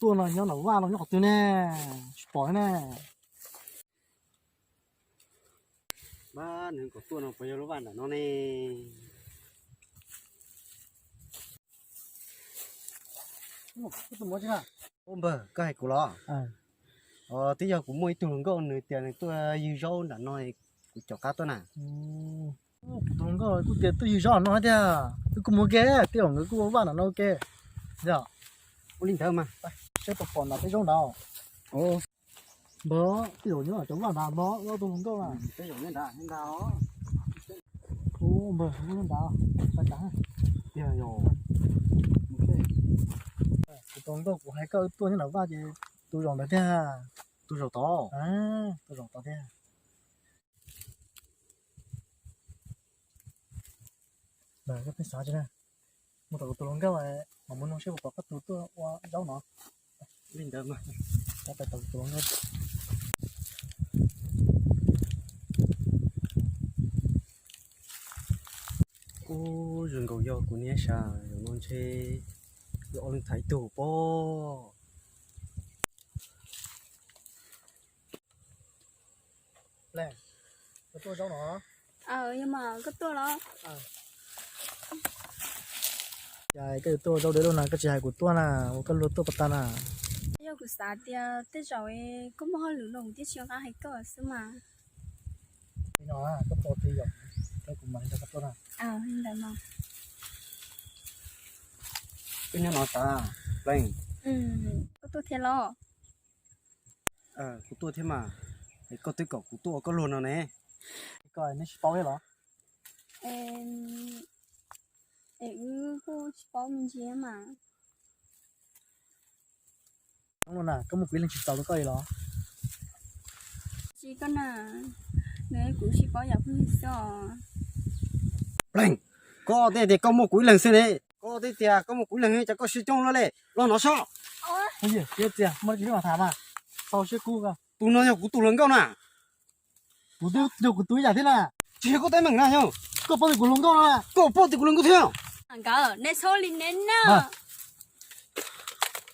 Tuaj no nyob nram vaj no nyob qhov twg ne? Tsis pom ne. Pab nws kom tuaj no puas yog lub vaj nram no ne? Npawg, koj hais kuv los? Twb yog kuv muaj ib tug hluas nkauj nws tias nws tuaj ywg zaub nram no, kuv caum qab tuaj na. Kuv tus hluas nkauj kuj tias tuaj ywg zaub nram no thiab, wb kuj mus ua ke, tej zaum nkawd kuj ua vaj nram no ua ke. Yog, ua li ntawd mas saib puas pom nram tej zaub nrad. Npawg, tej zaum nyob cov vaj nrad npawg, wb tus hluas nkauj na. Tej zaum nyob nrad, nyob nrad os. Ub, npawg, nyob nrad, saib tas. Yog, yog. Kuv tus hluas nkauj kuv hais koj tuaj nyob nram vaj ces tus zaum ntawd thiab. Tus zaum tod. Tus zaum tod thiab. Koj pheej xav tsis na. Mus tom kuv tus hluas nkauj mam mus nug seb puas pom koj tus tuaj ua zaub no. Li ntawd mas, tab tom tom kuv tus hluas nkauj. Ub, zoo nkaus yog kuv niag sab zaum no ntshe yuav ua leej tham ib tug pob. Leej, koj tuaj zaub no? Yog mas koj tuaj los? Cas koj yuav tuaj zaub deb luaj na, koj tsis hais kuv tuaj na, ua koj luag tuaj pas tas na. Yog kuv xav tias tej zaum koj muaj hauj lwm no kuv thiaj tsis nqa hais koj xwb mas. Li no, koj tuaj twj ywm, koj kuv mam li nrog koj tuaj na. Li ntawd mas. Wb nyob no xav, Leej. Koj tuaj thiab los? Kuv tuaj thiab mas, es koj twb kom kuv tuaj ua koj luag no ne. Koj neb tsis paub thiab los? Es wb kuj tsis paub me ntsis mas. Zoo no na, koj muaj kuv ib leeg tsis txaus rau koj li los? Tsis koj na, nws kuv tsis paub yam phooj ywg xwb os. Pleeg, koj tej tias koj muaj kuv ib leeg xwb ne, koj tej tias koj muaj kuv ib leeg cas koj siab coob luaj li, los no sob. Phooj ywg, txiav txiav, muaj dab tsi peb mam tham mas, txaus siab kub. Tus no yog kuv tus hluas nkauj na. Kuv twb yog kuv tus ib yam thiab na. Tsis yog koj teeb meem na yog. Koj paub tias kuv hluas nkauj na. Koj paub tias kuv hluas nkauj thiab. Nkawd, nej txhob li neb na.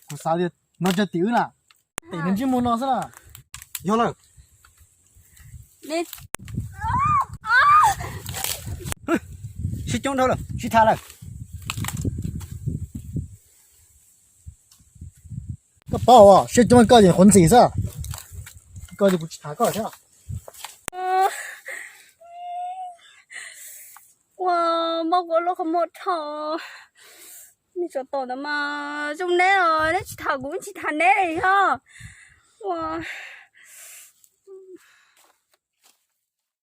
Kuv xav tias no yog tim wb na. Tim nws ntsej muag no xwb na. Yog lawm. Siab coob dhau lawm, tsis tham lawm. Koj paub, siab coob koj ces qhuav ntxim xwb. Koj ces kuv tsis tham koj thiab. Ua, mob kuv lub qhov muag dhau. Neb tsov tom ntawd mas zoo neb os, neb tsis tham kuv, tsis tham neb li ho. Ua,